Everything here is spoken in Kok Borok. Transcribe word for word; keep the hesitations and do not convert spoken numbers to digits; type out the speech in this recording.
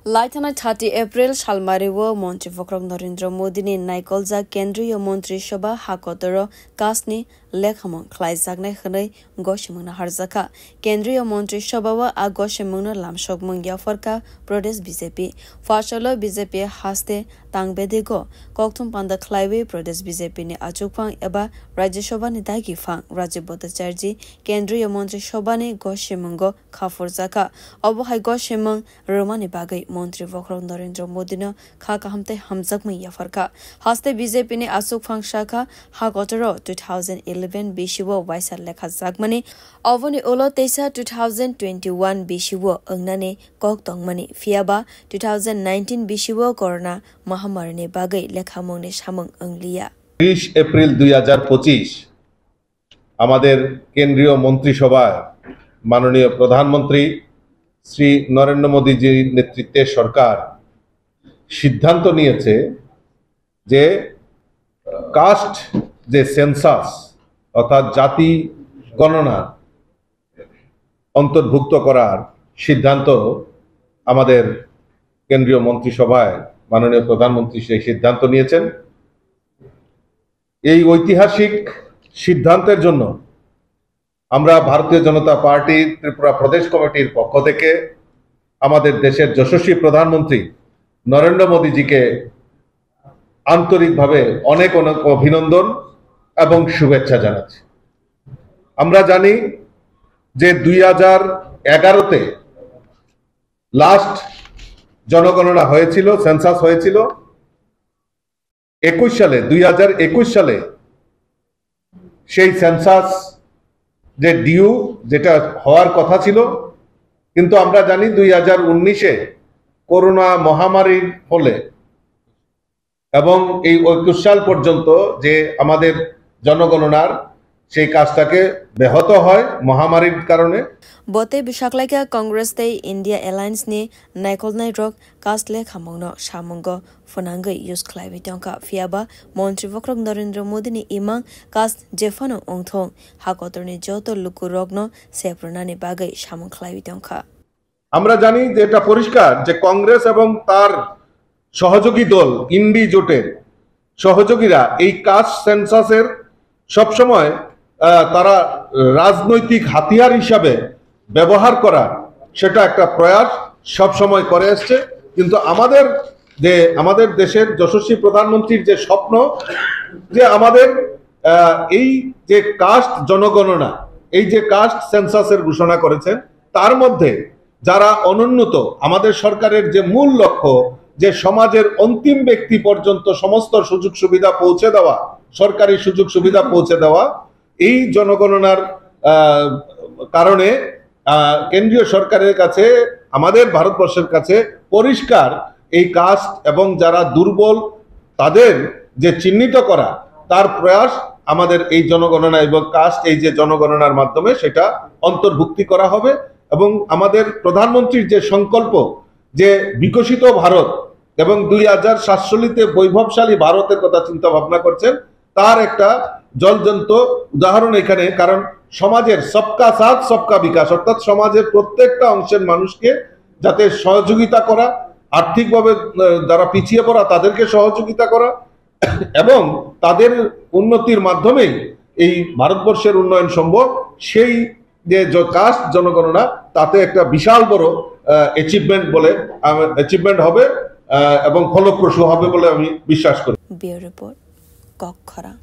Laithana thirty April salmario Montri Bokhorok Narendra Modi ni naikoljak Kendriya Montri Sabha hakotoro caste ni lekhamung khlaijaknai hwnwi gosimungno harjakha. Kendriya Montri Sabha o a gosimungno lamsokmung yapharkha Pradesh B J P. Phaisalo B J P haste tang bedego kokthum panda khlaiwi Pradesh B J P ni achukphang eba Rajya Sabha ni dagiphang Rajib Bhattacharjee Kendriya Montri Sabha ni gosimungo khaphurjakha. Obo hai gosimung rwmani bagwi Montri Bokhorok Narendra Modi no kha kaham tei hamjakmung yapharkha. Haste B J P ni achukphang sakha, hakotoro two thousand eleven bisio waisa lekha jakmani, oboni ulo teisa two thousand twenty-one bisio wngnani kok tongmani, phiyaba two thousand nineteen bisio corona mahamari ni bagwi lekhamung ni samung wngliya. ত্রিশ এপ্রিল দুই হাজার পঁচিশ আমাদের কেন্দ্রীয় মন্ত্রিসভায় মাননীয় প্রধানমন্ত্রী শ্রী নরেন্দ্র মোদীজির নেতৃত্বে সরকার সিদ্ধান্ত নিয়েছে যে কাস্ট, যে সেন্সাস অর্থাৎ জাতি গণনা অন্তর্ভুক্ত করার সিদ্ধান্ত আমাদের কেন্দ্রীয় মন্ত্রিসভায় মাননীয় প্রধানমন্ত্রী সেই সিদ্ধান্ত নিয়েছেন। এই ঐতিহাসিক সিদ্ধান্তের জন্য আমরা ভারতীয় জনতা পার্টি ত্রিপুরা প্রদেশ কমিটির পক্ষ থেকে আমাদের দেশের যশস্বী প্রধানমন্ত্রী নরেন্দ্র মোদীজিকে আন্তরিকভাবে অনেক অনেক অভিনন্দন এবং শুভেচ্ছা জানাচ্ছি। আমরা জানি যে দুই হাজার এগারোতে লাস্ট জনগণনা হয়েছিল, সেন্সাস হয়েছিল। একুশ সালে, দুই হাজার একুশ সালে সেই সেন্সাস যে ডিউ, যেটা হওয়ার কথা ছিল, কিন্তু আমরা জানি দুই হাজার উনিশে করোনা মহামারীর ফলে এবং এই একুশ সাল পর্যন্ত যে আমাদের জনগণনার সেই কাজটাকে ব্যাহত হয় মহামারীর কারণে। Bo tei bwsaklaikha Congress tei India Alliance ni naikolnai rok caste lekhamungno samungo phwnangwi use khlaiwi tongkha, phiyaba Montri Bokhorok Narendra Modi ni imang caste jephano wngthung, hakotorni joto lukurokno seprwnani bagwi samung khlaiwi tongkha. আমরা জানি যে এটা পরিষ্কার যে কংগ্রেস এবং তার সহযোগী দল ইন্ডি জোটের সহযোগীরা এই কাস্ট সেন্সাসের সবসময়, আহ, তারা রাজনৈতিক হাতিয়ার হিসাবে ব্যবহার করা, সেটা একটা প্রয়াস সবসময় করে এসছে। কিন্তু আমাদের যে, আমাদের দেশের যশস্বী প্রধানমন্ত্রীর যে স্বপ্ন, যে আমাদের, আহ, এই যে কাস্ট জনগণনা, এই যে কাস্ট সেন্সাসের ঘোষণা করেছেন, তার মধ্যে যারা অনুন্নত, আমাদের সরকারের যে মূল লক্ষ্য, যে সমাজের অন্তিম ব্যক্তি পর্যন্ত সমস্ত সুযোগ সুবিধা পৌঁছে দেওয়া, সরকারি সুযোগ সুবিধা পৌঁছে দেওয়া, এই জনগণনার, আহ, কারণে, আহ, কেন্দ্রীয় সরকারের কাছে, আমাদের ভারতবর্ষের কাছে পরিষ্কার এই কাস্ট এবং যারা দুর্বল তাদের যে চিহ্নিত করা, তার প্রয়াস আমাদের এই জনগণনা এবং কাস্ট, এই যে জনগণনার মাধ্যমে সেটা অন্তর্ভুক্তি করা হবে। এবং আমাদের প্রধানমন্ত্রীর যে সংকল্প, যে বিকশিত ভারত এবং দুই হাজার সাতচল্লিশে বৈভবশালী ভারতের কথা চিন্তা ভাবনা করছেন, তার একটা জ্বলজ্যান্ত উদাহরণ এখানে। কারণ সমাজের সবকা সাথ সবকা বিকাশ, অর্থাৎ সমাজের প্রত্যেকটা অংশের মানুষকে যাতে সহযোগিতা করা, আর্থিকভাবে, আহ, যারা পিছিয়ে পড়া তাদেরকে সহযোগিতা করা এবং তাদের উন্নতির মাধ্যমেই এই ভারতবর্ষের উন্নয়ন সম্ভব। সেই যে জ-, কাস্ট জনগণনা, তাতে একটা বিশাল বড়, আহ, অ্যাচিভমেন্ট বলে, আহ, অ্যাচিভমেন্ট হবে, আহ, এবং ফলপ্রসূ হবে বলে আমি বিশ্বাস করি। Bureau Report, Kokkhorang.